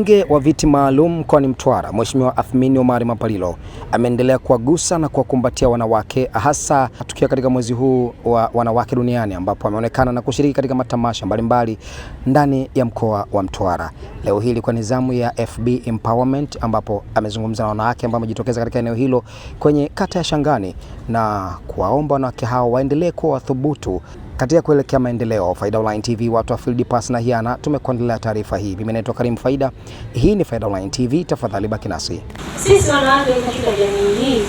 Mbunge wa viti maalum mkoani Mtwara, Mheshimiwa Athmini Omari Mampalilo ameendelea kuwagusa na kuwakumbatia wanawake, hasa tukiwa katika mwezi huu wa wanawake duniani, ambapo ameonekana na kushiriki katika matamasha mbalimbali ndani ya mkoa wa Mtwara. Leo hii ilikuwa ni zamu ya FB Empowerment, ambapo amezungumza na wanawake ambao wamejitokeza katika eneo hilo kwenye kata ya Shangani na kuwaomba wanawake hao waendelee kuwa wathubutu katika kuelekea maendeleo. Faida Online TV, watu wa Field Pass na Hiana, tumekuandalia taarifa hii. Mimi naitwa Karim Faida, hii ni Faida Online TV. Tafadhali baki nasi. Sisi wanawake katika jamii hii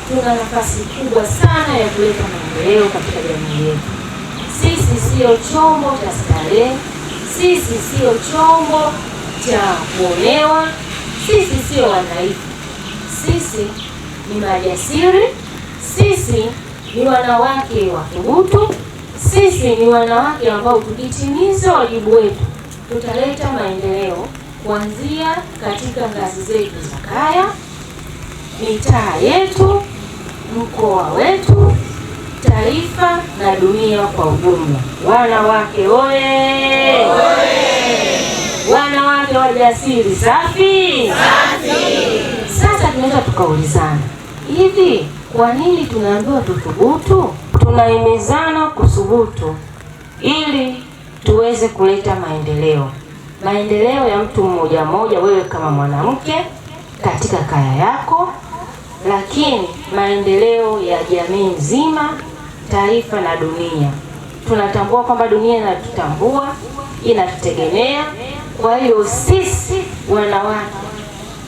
tuna nafasi kubwa sana ya kuleta maendeleo katika jamii yetu. Sisi sio chombo cha starehe, sisi sio chombo cha kuonewa, sisi sio wadhaifu, sisi ni majasiri, sisi ni wanawake wathubutu. Sisi ni wanawake ambao tukitimiza wajibu wetu tutaleta maendeleo kuanzia katika ngazi zetu za kaya, mitaa yetu, mkoa wetu, taifa na dunia kwa ujumla. Wanawake oye! Wanawake wajasiri, safi safi. Sasa tunaweza tukaulizana hivi, kwa nini tunaambiwa tuthubutu? Tunahimizana kuthubutu ili tuweze kuleta maendeleo, maendeleo ya mtu mmoja mmoja, wewe kama mwanamke katika kaya yako, lakini maendeleo ya jamii nzima, taifa na dunia. Tunatambua kwamba dunia inatutambua, inatutegemea. Kwa hiyo sisi wanawake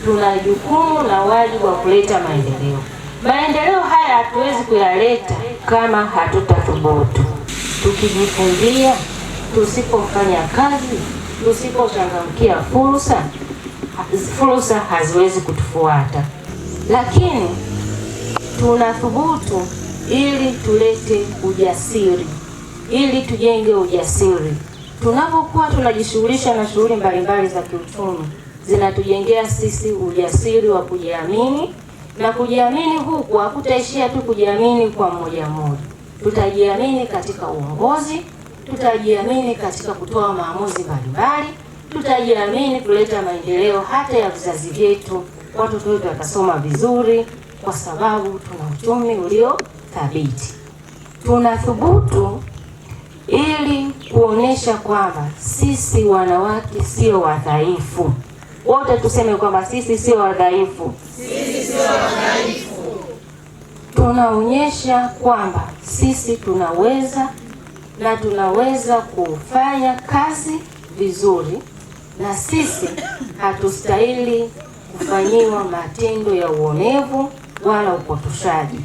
tuna jukumu na wajibu wa kuleta maendeleo. Maendeleo haya hatuwezi kuyaleta kama hatutathubutu. Tukijifungia, tusipofanya kazi, tusipochangamkia fursa, fursa haziwezi kutufuata. Lakini tunathubutu ili tulete ujasiri, ili tujenge ujasiri. Tunapokuwa tunajishughulisha na shughuli mbalimbali za kiuchumi, zinatujengea sisi ujasiri wa kujiamini na kujiamini huku hakutaishia tu kujiamini kwa mmoja mmoja. Tutajiamini katika uongozi, tutajiamini katika kutoa maamuzi mbalimbali, tutajiamini kuleta maendeleo hata ya vizazi vyetu. Watoto wetu watasoma vizuri kwa sababu tuna uchumi ulio thabiti. Tunathubutu ili kuonesha kwamba sisi wanawake sio wadhaifu. Wote tuseme kwamba sisi sio wadhaifu. Sisi sio wadhaifu. Tunaonyesha kwamba sisi tunaweza na tunaweza kufanya kazi vizuri, na sisi hatustahili kufanyiwa matendo ya uonevu wala upotoshaji.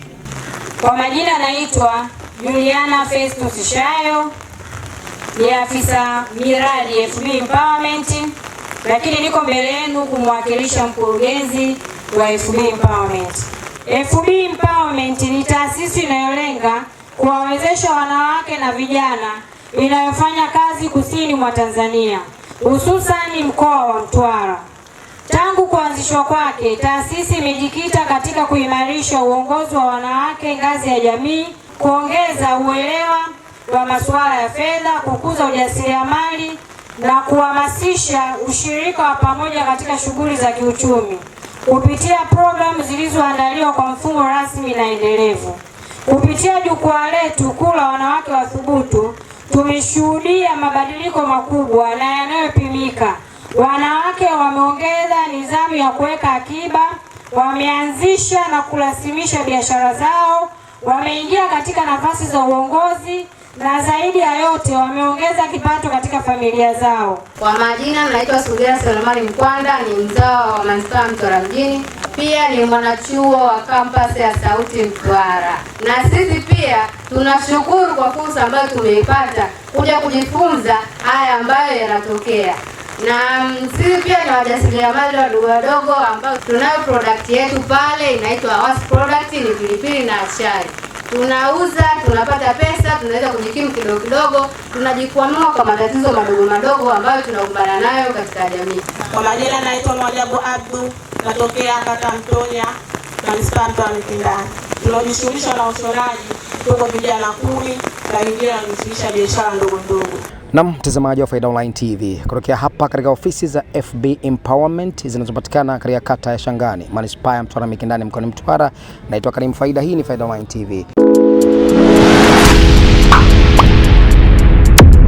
Kwa majina naitwa Juliana Festus Shayo, ni afisa miradi FB Empowerment, lakini niko mbele yenu kumwakilisha mkurugenzi wa FB Empowerment. FB Empowerment ni taasisi inayolenga kuwawezesha wanawake na vijana inayofanya kazi kusini mwa Tanzania, hususani mkoa wa Mtwara. Tangu kuanzishwa kwake, taasisi imejikita katika kuimarisha uongozi wa wanawake ngazi ya jamii, kuongeza uelewa wa masuala ya fedha, kukuza ujasiriamali na kuhamasisha ushirika wa pamoja katika shughuli za kiuchumi kupitia programu zilizoandaliwa kwa mfumo rasmi na endelevu. Kupitia jukwaa letu kuu la wanawake wathubutu, tumeshuhudia mabadiliko makubwa na yanayopimika. Wanawake wameongeza nidhamu ya kuweka akiba, wameanzisha na kurasimisha biashara zao, wameingia katika nafasi za uongozi na zaidi ya yote wameongeza kipato katika familia zao. Kwa majina naitwa Sugera Selemani Mkwanda, ni mzawa wa manispaa Mtwara mjini, pia ni mwanachuo wa kampasi ya Sauti Mtwara. Na sisi pia tunashukuru kwa fursa ambayo tumeipata kuja kujifunza haya ambayo yanatokea. Na sisi pia ni wajasiriamali wadogo wadogo ambao tunayo product yetu pale inaitwa Awas Product, ni pilipili na achari. Tunauza, tunapata pesa, tunaweza kujikimu kidogo kidogo, tunajikwamua kwa matatizo madogo madogo ambayo tunakumbana nayo katika jamii. Kwa majina naitwa Mwajabu Abdu, natokea kata Mtonya, manispaa Mtwara Mikindani. Tunajishughulisha na ushonaji, tuko vijana 10 na wengine wanajishughulisha biashara ndogo ndogo. Na mtazamaji wa Faida Online TV, kutokea hapa katika ofisi za FB Empowerment zinazopatikana katika kata ya Shangani, manispaa ya Mtwara Mikindani, mkoani Mtwara. Naitwa Karim Faida, hii ni Faida Online TV.